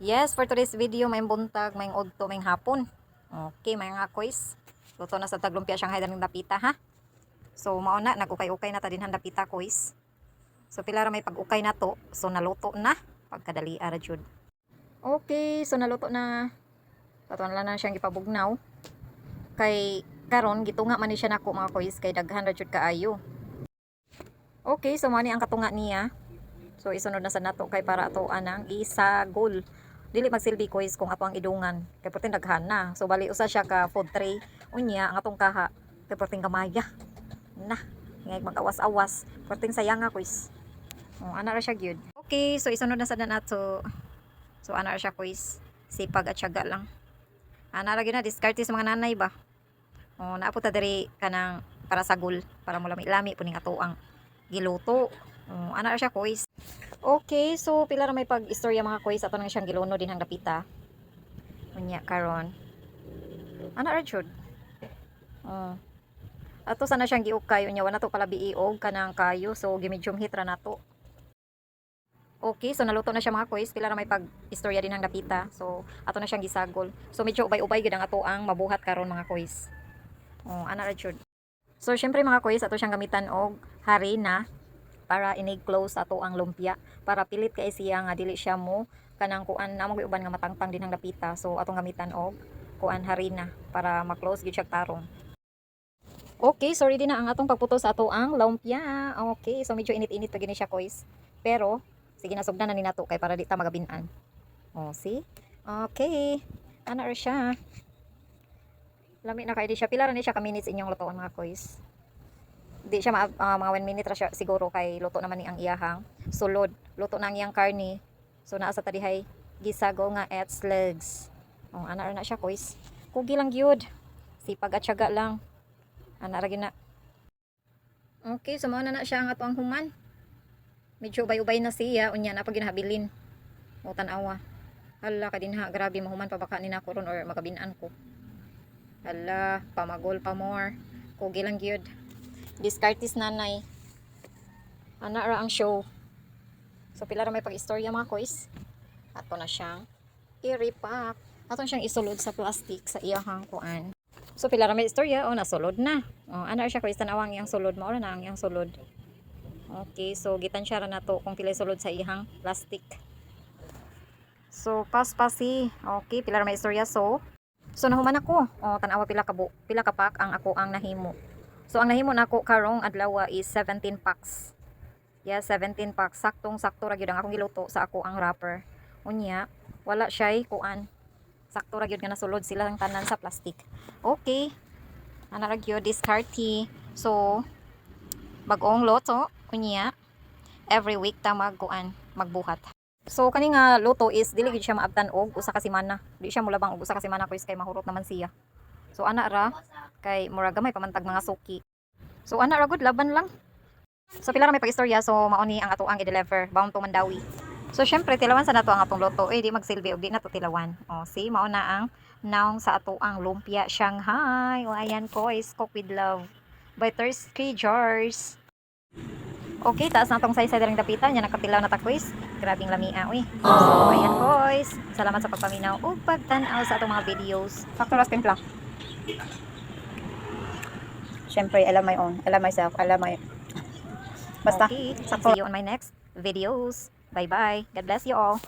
Yes, for today's video, maayong buntag, maayong udto, maayong hapon. Okay, mga koys. Luto na sa tag lumpia Shanghai daning dapita ha. So mao na, nag-ukay-ukay na ta dinhang dapita, koys. So pila ra may pag-ukay na to. So naluto na. Pagkadali ara jud. Okay, so naluto na. Ato na lang na siyang gipabugnaw. Kay karon gitunga man ni siya nako, mga koys, kay daghan ra jud kaayo. Okay, so mao ni ang katunga niya. So isunod na sa nato kay para ato anang isagol. Dili magsilbi, koys, kung ato ang idungan kay perting daghan na. So bali usa siya ka food tray. Unya ang atong kaha kay perting gamaya. Na, ngay mag-awas-awas. Perting sayang nga, koys. Oh, ana ra siya gyud. Okay, so isunod na sa nato. So ana ra siya, koys. Sipag at tiyaga lang. Ana ra gyud na diskarte sa mga nanay ba. Oh, naa po ta diri kanang para sagol para mo lami-lami puning ato ang giluto. Oh, ana ra siya, koys. Okay, so pila ra may pag-istorya, mga koys, ato nang siyang giluno dinhang dapita. Unya karon. Ana ra jud. Oh. Ato sana siyang giukay, unya wa na to palabi og kanang kayo, so gi-medium heat ra nato. Okay, so naluto na siya, mga koys. Pila ra may pag-istorya dinhang dapita. So ato na siyang gisagol. So medyo ubay-ubay gid ang ato ang mabuhat karon, mga koys. Oh, ana ra jud. So syempre, mga koys, ato siyang gamitan og harina para inig close ato ang lumpia para pilit kay siya nga dili siya mo kanang kuan na mo uban nga matangtang dinhang dapita. So atong gamitan og kuan, harina, para ma-close gyud siya tarong. Okay, so ready na ang atong pagputo sa ato ang lumpia. Okay, so medyo init-init pa gini siya, koys. Pero sige na, sugdan na ni nato kay para di ta magabinan. Oh, see? Okay. Ana ra siya. Lami na kay di siya. Pila ra ni siya ka minutes inyong lutoon, mga koys? Di siya mga 1 minute ra siya siguro kay luto naman ni ang iyahang sulod. Luto na ang iyang karne. So naa sa tadihay gisago nga at slugs. Oh, ana ra na siya, koys. Kugi lang gyud. Sipag at tiyaga lang. Ana ra gyud na. Okay, so mao na na siya ang ato ang human. Medyo ubay-ubay na siya unya na pag ginahabilin. O tan-awa. Hala ka dinha, grabe, mahuman pa baka ni nako ron or magabinan ko. Hala, pamagol pa more. Kugi lang gyud. Diskartis nanay. Ana ra ang show. So pila ra may pag-istorya, mga koys. Ato na siyang i-repack. Ato siyang isulod sa plastic sa iyahang kuan. So pila ra may istorya, oh, nasulod na. Oh, ana ra siya, koys, tan-awang iyang sulod, mao ra na ang iyang sulod. Okay, so gitansya ra nato kung pila sulod sa iyang plastic. So pas pasi. Okay, pila ra may istorya, so nahuman ako. Oh, tan-awa pila ka pila ka pack ang ako ang nahimo. So ang nahimo nako karong adlaw is 17 packs. Yeah, 17 packs. Saktong sakto ra gyud ang akong giluto sa ako ang wrapper. Unya, wala siya'y kuan. Sakto ra gyud nga nasulod sila ang tanan sa plastic. Okay. Ana ra gyud diskarte. So bag-ong luto unya every week ta magkuan, magbuhat. So kani nga luto is dili gyud siya maabtan og usa ka semana. Di siya mulabang og usa ka semana, koys, kay mahurot naman siya. So ana ra kay murag gamay pamantag mga suki. So ana ra gud, laban lang. So pila ra may pag-istorya, so mao ni ang ato ang i-deliver bound to Mandaue. So syempre tilawan sa nato ang atong luto. Eh di magsilbi og di nato tilawan. Oh, see, mao na ang naong sa ato ang lumpia Shanghai. O ayan, koys, cook with love by Thirsty Jars. Okay, taas na tong saysay diring dapita nya nakatilaw na ta, koys. Grabing lamia uy. So ayan, koys. Salamat sa pagpaminaw ug pagtan-aw sa atong mga videos. Sakto ras timpla. Siyempre, I love my own. I love myself. I love my... Basta, Okay, sakto. see you on my next videos. Bye-bye. God bless you all.